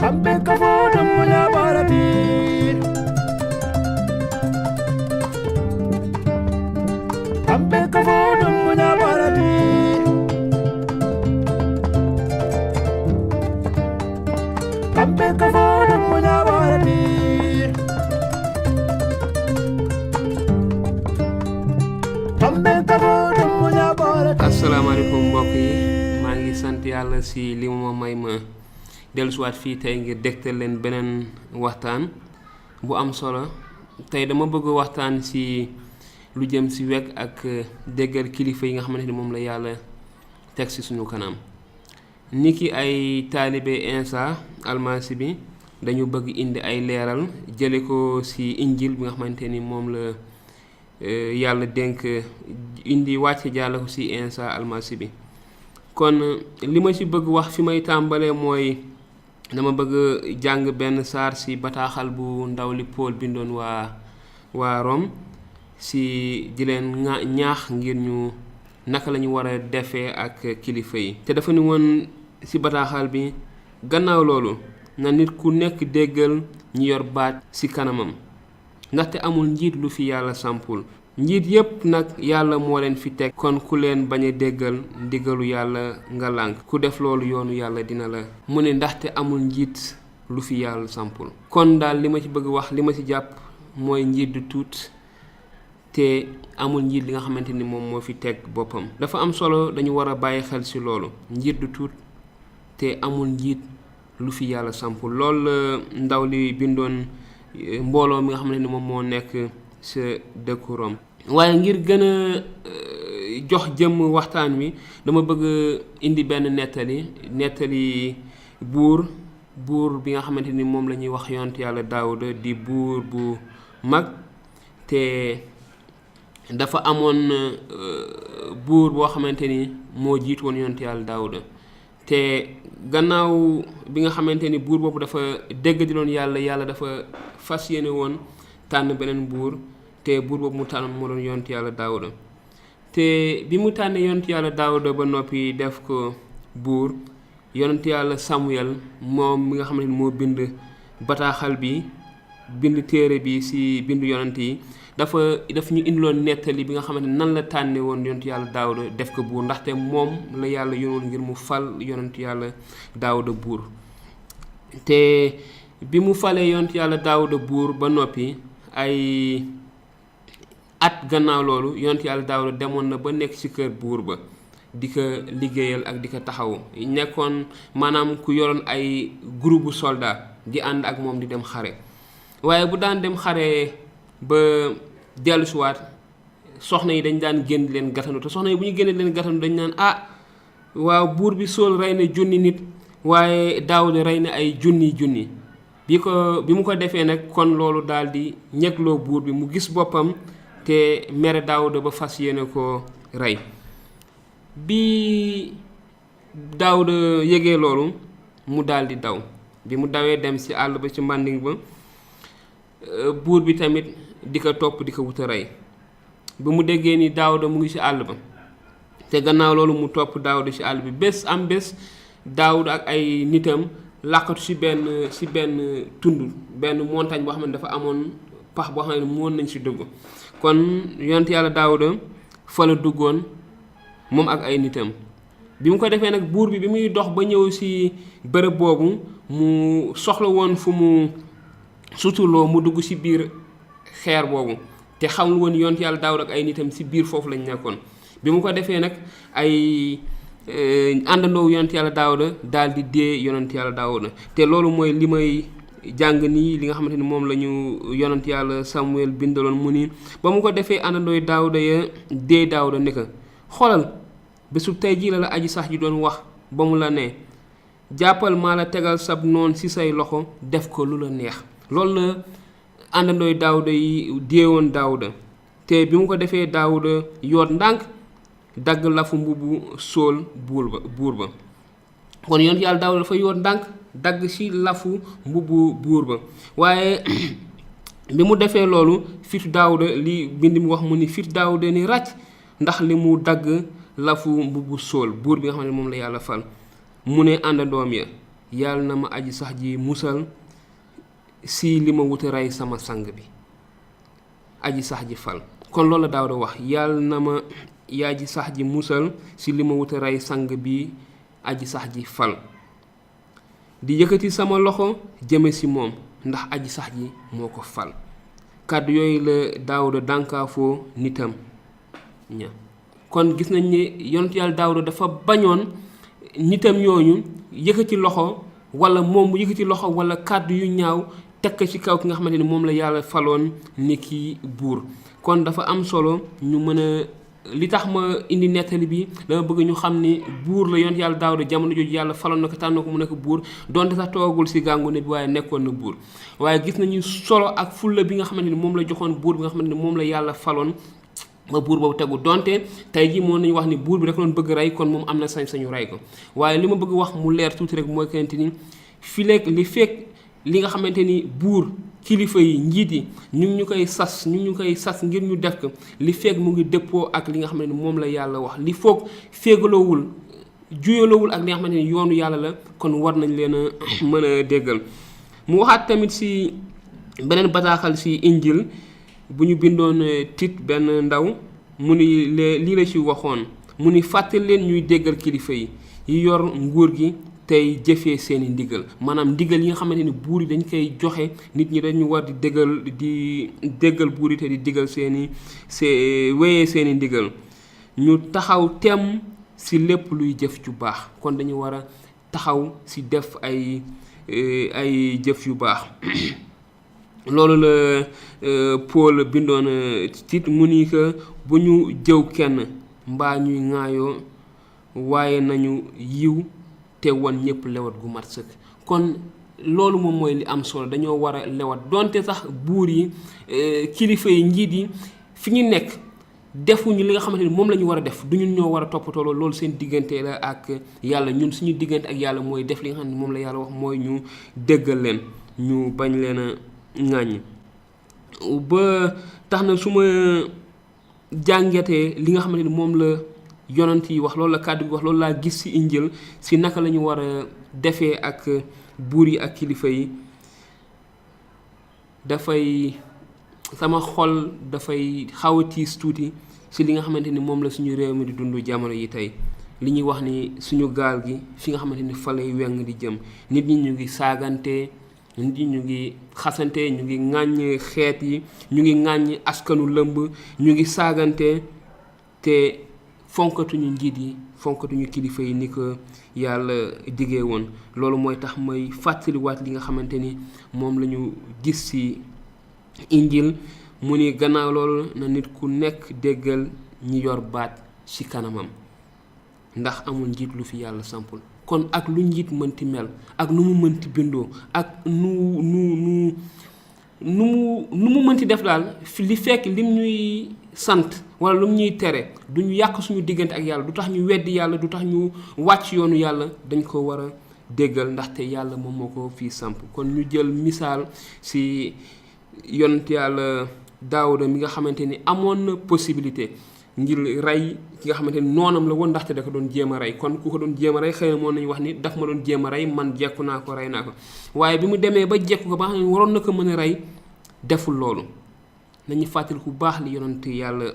kambe kafo dum munya barati kambe kafo dum munya barati kambe kafo dum munya barati kambe kafo dum munya barati. Asalaamaaleykum mbokk yi maa ngi sant yàlla si li ma may ma dellusiwaat fii tey ngir dégtal leen beneen waxtaan bu am solo. Tey dama bëgg waxtaan si lu jëm si wekk ak déggal kilifa yi nga xamante ni moom la yàlla teg si suñu kanam. Niki ay taalibe Insa almasi bi dañu bëgg indi ay leeral jële ko si injil bi nga xamante ni moom la yàlla dénk indi wàcce jàll ko si Insa almasi bi. Kon li ma ci bëgg wax fi may tàmbalee mooy dama bëgg jàng benn saar si bataaxal bu ndaw li Paul bindoon waa Rome si di leen ñaax ngir ñu naka lañu war a defee ak kilifa yi. Te dafa ni woon si bataaxal bi gannaaw loolu na nit ku nekk déggal ñi yor baat si kanamam ndaxte amul njiit lu fi yàlla sampul. Njiit yépp nag yàlla moo leen fi teg, kon ku leen bañ a déggal ndigalu yàlla nga lànk, ku def loolu yoonu yàlla dina la mu ne ndaxte amul njiit lu fi yàlla sampul. Kon daal li ma ci bëgg wax, li ma ci jàpp mooy njiit du tuut te amul njiit li nga xamante ni moom moo fi teg boppam. Dafa am solo, dañu war a bàyyi xel ci loolu. Njiit du tuut te amul njiit lu fi yàlla sampul. Loolu la ndaw li bindoon mbooloo mi nga xamante ni moom moo nekk sa dëkku Rome. Waaye ngir gën a jox jëmm waxtaan wi dama bëgg indi benn nettali buur bi nga xamante ni moom la ñuy wax yonent yàlla Daawuda di buur bu mag. Te dafa amoon buur boo xamante ni moo jiitu woon yonent yàlla Daawuda. Te gannaaw bi nga xamante ni buur boobu dafa dégg di loon yàlla dafa fas yéene woon tànn beneen buur, te buur boobu mu tànn moo doon yonent yàlla Daawuda. Te bi mu tànnee yonent yàlla Daawuda ba noppi def ko buur, yonent yàlla Samuel moom mi nga xamante ni moo bind bataaxal bi, bind téere bi si bindu yonent yi, daf ñu indiloon nettali bi nga xamante ni nan la tànnee woon yonent yàlla Daawuda def ko buur, ndaxte moom la yàlla yónnoon ngir mu fal yonent yàlla Daawuda buur. Te bi mu falee yonent yàlla Daawuda buur ba noppi, ay at gannaaw loolu yonent yàlla Daawuda demoon na ba nekk ci kër buur ba di ko liggéeyal ak di ko taxawu. Nekkoon maanaam ku yoroon ay groupe soldat di ànd ak moom di dem xare. Waaye bu daan dem xare ba dellusiwaat, soxna yi dañ daan génn leen gatandu. Te soxna yi bu ñu génnee leen gatandu dañ naan waaw buur bi Sool rey na junni nit waaye Daawuda rey na ay junni. bi mu ko defee nag kon loolu daal di ñegloo buur bi, mu gis boppam te mere Daawuda ba fas yéene ko rey. Bi Daawuda yëgee loolu mu daal di daw. Bi mu dawee dem ci àll ba ci mbànding ba, buur bi tamit di ko topp di ko wut a rey. bi mu déggee ni Daawuda mu ngi ci àll ba, te gannaaw loolu mu topp Daawuda ci àll bi, bés Daawuda ak ay nitam làqatu ci benn tund, benn montagne boo xam ne dafa amoon pax boo xam ne mu woon nañ ci dugg. Kon yonent yàlla Daawuda fa la duggoon moom ak ay nitam. Bi mu ko defee nag buur bi muy dox ba ñëw ci bërëb boobu, mu soxla woon fu mu suturloo, mu dugg ci biir xeer boobu, te xamul woon yonent yàlla Daawuda ak ay nitam ci biir foofu lañ nekkoon. Bi mu ko defee nag ay àndandoo yonent yàlla Daawuda daal di dee yonent yàlla Daawuda. Te loolu mooy li may jàng nii, li nga xamante ni moom la ñu yonent yàlla Samuel bindaloon mu ni ba mu ko defee àndandooy Daawuda ya dee Daawuda ne ko xoolal bésu tey jii la aji sax ji doon wax ba mu la ne jàppal maa la tegal sab noon ci say loxo, def ko lu la neex. Loolu la àndandooy Daawuda yi deewoon Daawuda. Te bi mu ko defee Daawuda yoot ndànk dagg lafu mbubu Sool buur ba. Kon yonent yàlla Daawuda dafa yoot ndànk dagg ci lafu mbubu buur ba. Waaye bi mu defee loolu, fitu Daawuda, li bind mu wax mu ni fitu Daawuda ni ràcc ndax li mu dagg lafu mbubu Sool buur bi nga xam ne moom la yàlla fal. Mu ne àndandoom ya yàlla na ma aji sax ji musal si li ma wuta rey sama sang bi aji sax ji fal. kon loolu la Daawuda wax, yàlla na ma aji sax ji musal si li ma wuta rey sang bi aji sax ji fal, di yëkkati sama loxo jëme si moom ndax aji sax ji moo ko fal. kàddu yooyu la Daawuda dànkaafoo nitam ña. kon gis nañ ne yonent yàlla Daawuda dafa bañoon nitam ñooñu yëkkati loxo wala moom mu yëkkati loxo wala kàddu yu ñaaw teg ko ci kaw ki nga xamante ni moom la yàlla faloon ni ki buur. kon dafa am solo ñu mën a li tax ma indi nettali bi dama bëgg ñu xam ni buur la yonent yàlla Daawuda jamono jooju yàlla faloon na ko tànn ko mu nekk buur donte sax toogul ci gàngu ne bi waaye nekkoon na buur. waaye gis nañu solo ak fulla bi nga xamante ni moom la joxoon buur bi nga xamante ni moom la yàlla faloon ba buur boobu tegu donte tey jii moo nañu wax ni buur bi rek loon bëgg rey kon moom am na sañ-sañu rey ko. waaye li ma bëgg wax mu leer tuuti rek mooy kente ni fi lekk li fekk li nga xamante ni buur kilifa yi njiit yi ñu koy sas ñu koy sas ngir ñu def ko li fekk mu ngi dëppoo ak li nga xamante ni moom la yàlla wax li foog féegaloowul juyaloowul ak li nga xamante ni yoonu yàlla la kon war nañ leen a mën a déggal. mu waxaat tamit ci beneen bataaxal ci injil bu ñu bindoon Tit benn ndaw mu ni lii la ci waxoon mu ni fàttali leen ñuy déggal kilifa yi yor nguur gi tey jëfee seeni ndigal. maanaam ndigal yi nga xamante ni buur yi dañ koy joxe nit ñi dañu war di déggal buur yi te di digal wéyee seeni ndigal. ñu taxaw temm ci lépp luy jëf ju baax kon dañu war a taxaw ci def ay jëf yu baax. loolu la Paul bindoon Tit mu ni que bu ñu jëw kenn mbaa ñuy ŋaayoo waaye nañu yiw te won ñëpp lewat gu mat sëkk. kon loolu moom mooy li am solo dañoo war a lewat donte sax buur yi kilifa yi njiit yi fi ñu nekk defuñu li nga xamante ni moom la ñu war a def du ñun ñoo war a toppatoo loolu seen diggante la ak yàlla. ñun suñu diggante ak yàlla mooy def li nga xam ne moom la yàlla wax mooy ñu déggal leen ñu bañ leen a ŋàññ. ba tax na su ma jàngatee li nga xamante ni moom la yonent yi wax loolu la kàddu gi wax loolu laa gis ci injil ci naka la ñu war a defee ak buur yi ak kilifa yi dafay sama xol dafay xaw a tiis tuuti ci li nga xamante ni moom la suñu réew mi di dund jamono yi tey. li ñuy wax ni suñu gaal gi fi nga xamante ni fa lay weng di jëm nit ñi ñu ngi saagante nit ñi ñu ngi xasante ñu ngi ŋàññ xeet yi ñu ngi ŋàññ askanu lëmb ñu ngi saagante te fonkatuñu njiit yi fonkatuñu kilifa yi ni ko yàlla diggee woon. loolu mooy tax may fàttaliwaat li nga xamante ni moom la ñu gis ci injil mu ni gannaaw loolu na nit ku nekk déggal ñi yor baat ci kanamam ndax amul njiit lu fi yàlla sampul. kon ak lu njiit mënti mel ak nu mu mënti bindoo ak nu mu mënti def daal li fekk lim ñuy sant wala lu ñuy tere duñu yàq suñu diggante ak yàlla du tax ñu weddi yàlla du tax ñu wàcc yoonu yàlla dañ ko war a déggal ndaxte yàlla moom moo ko fii samp. kon ñu jël misaal ci yonent yàlla Daawuda mi nga xamante ni amoon na possibilité ngir rey ki nga xamante ni noonam la woon ndaxte da ko doon jéem a rey. kon ku ko doon jéem a rey xëy na moo nañu wax ni daf ma doon jéem a rey man jekku naa ko rey naa ko waaye bi mu demee ba jekku ko ba nga xam ne waroon na ko mën a rey deful loolu. nañu fàttali ku baax li yonent yàlla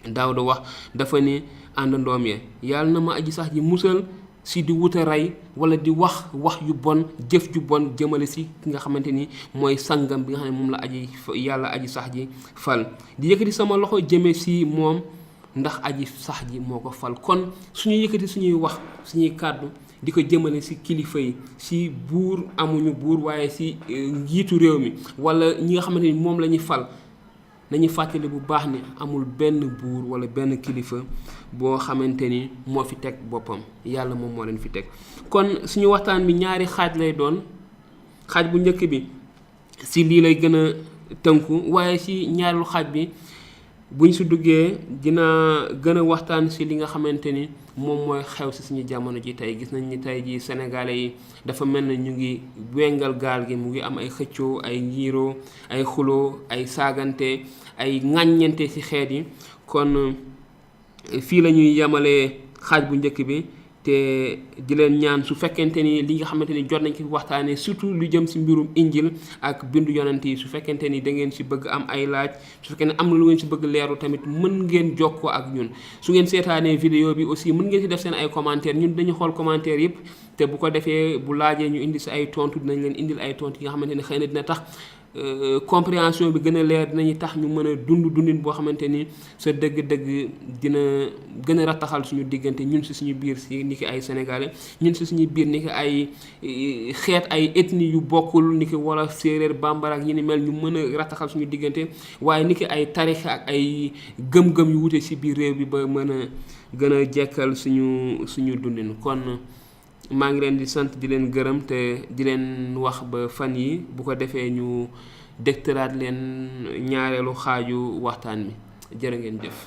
Daawuda wax dafa ne àndandoom ya yàlla na ma aji sax ji musal si di wuta rey wala di wax yu bon jëf ju bon jëmale si ki nga xamante ni mooy sangam bi nga xam ne moom la yàlla aji sax ji fal di yëkkati sama loxo jëme si moom ndax aji sax ji moo ko fal. kon suñu yëkkati suñuy wax suñuy kàddu di ko jëmale si kilifa yi si buur amuñu buur waaye si njiitu réew mi wala ñi nga xamante ni moom la ñuy fal nañu fàttali bu baax ni amul benn buur wala benn kilifa boo xamante ni moo fi teg boppam yàlla moom moo leen fi teg. kon suñu waxtaan bi ñaari xaaj lay doon xaaj bu njëkk bi si lii lay gën a tënku waaye si ñaareelu xaaj bi buñ si duggee dina gën a waxtaan si li nga xamante ni moom mooy xew si suñu jamono ji tey. gis nañ ni tey ji sénégalais yi dafa mel na ñu ngi wengal gaal gi mu ngi am ay xëccoo ay ngiiroo ay xuloo ay saagante ay ŋàññante ci xeet yi. kon fii la ñuy yemalee xaaj bu njëkk bi te di leen ñaan su fekkente ni li nga xamante ni jot nañ ci waxtaanee surtout lu jëm si mbirum injil ak bindu yonent yi su fekkente ni da ngeen si bëgg am ay laaj su fekkee ne am na lu ngeen si bëgg leeru tamit mën ngeen jokkoo ak ñun su ngeen seetaanee vidéo bi aussi mën ngeen si def seen ay commentaire ñun dañu xool commentaire yëpp te bu ko defee bu laajee ñu indi si ay tontu dinañ leen indil ay tontu yi nga xamante ni xëy na dina tax compréhension bi gën a leer dinañu tax ñu mën a dundin boo xamante ni sa dëgg-dëgg dina gën a rattaxal suñu diggante ñun si suñu biir si ni ki ay sénégalais ñun si suñu biir ni ki ay xeet ay ethnie yu bokkul ni ki wala séeréer bambara ak ñi ni mel ñu mën a rattaxal suñu diggante waaye ni ki ay tarixa ak ay gëm-gëm yu wute si biir réew bi ba mën a gën a jekkal suñu dundin kon maa ngi leen di sant di leen gërëm te di leen wax ba fan yi bu ko defee ñu dégtalaat leen ñaareelu xaaju waxtaan mi jërë ngeen jëf